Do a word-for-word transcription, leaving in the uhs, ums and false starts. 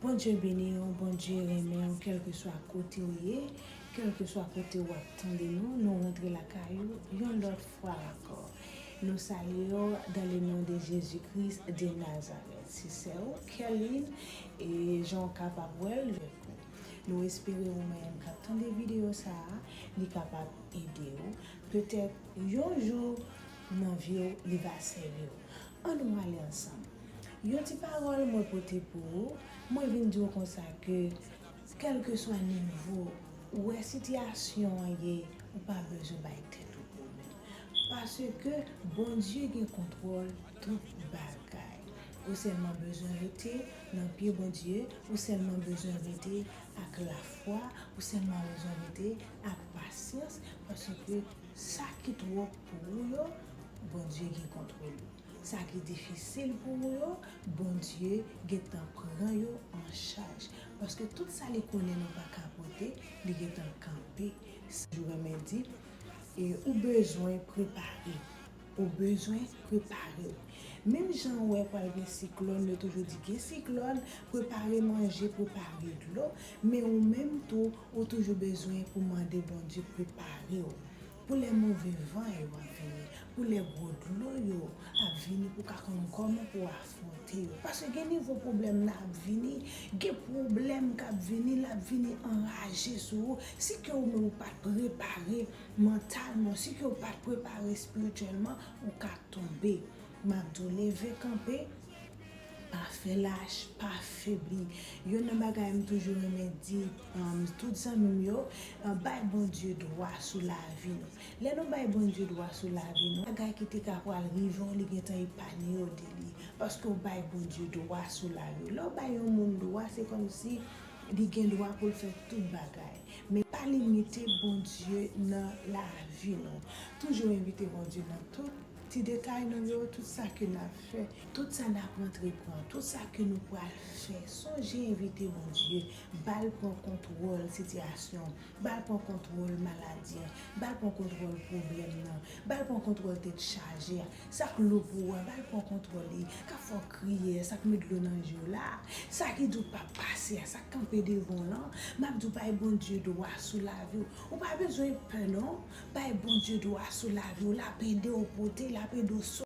Bondye beni w, Bondye renmen w, kèlkeswa kote w ye, kèlkeswa kote w ap tande nou, nou rantre lakay ou yon lòt fwa ankò. Nou salye w dans le nom de Jésus-Christ de Nazareth. Se sè w, Kerline, e jan w kapab wè l, nou espere ou menm k ap tande videyo sa a, li kapab ede w. Petèt, yon jou nan vi w, li va sèvi w. Ann nou ale ansanm. Yon ti pawòl mwen pote pou ou, mwen vin di w konsa ke, kèlkeswa nivo ou wè sitiyasyon an ye, ou pa bezwen bay tèt ou pwoblèm. Paske Bondye gen kontwòl tout bagay. Ou sèlman bezwen rete nan pye Bondye, ou sèlman bezwen rete ak lafwa, ou sèlman bezwen rete ak pasyans, paske sa ki twò pou ou yo, Bondye gen kontwòl yo. Sa ki difisil pou ou yo, Bondye gentan pran yo an chaj. Paske tout sa li konnen nou pa ka pote, li gentan kanpe. Sa yo renmen di, e ou bezwen prepare. Ou bezwen prepare w. Menm jan w wè pral gen siklòn, yo toujou di gen siklòn, prepare manje, prepare dlo, men ou menm tou, ou toujou bezwen pou mande Bondye prepare w. Pou lè move van yo ap vini, pou lè gwo dlo yo ap vini, pou ka konn kòman pou w afwonte yo. Paske gen nivo pwoblèm nan ap vini, gen pwoblèm k ap vini, l ap vini anraje sou ou. Si ke ou menm ou pa t prepare mantalman, si ke ou pa t prepare espirityèlman, ou ka tonbe. M ap di w leve kanpe, pa fè lach, pa febli. Youn nan bagay m toujou renmen di, um, tout zanmi m yo, uh, bay Bondye dwa sou lavi nou. Lè nou bay Bondye dwa sou lavi nou, bagay ki te ka pral rive w, li gentan epanye w de li. Paske w bay Bondye dwa sou lavi w. Lè w bay yon moun dwa, se kòmsi li gen dwa pou l fè tout bagay. Men pa limite Bondye nan lavi nou. Toujou envite Bondye nan tout ti detay nou yo, tout sa ke n ap fè, tout sa n ap antreprann, tout sa ke nou pral fè. Sonje envite Bondye, ba l pran kontwòl sitiyasyon, ba l pran kontwòl maladi an, ba l pran kontwòl pwoblèm nan, ba l pran kontwòl tèt chaje a, sa k lou pou ou a, ba l pran kontwòl li, k ap fè w kriye, sa k met dlo nan je w la, sa ki di w p ap pase a, sa k kanpe devan w lan, m ap di w bay Bondye dwa sou lavi w. Ou pa bezwen pè non, bay Bondye dwa sou lavi w, l ap ede w pote, l ap ede w sòti.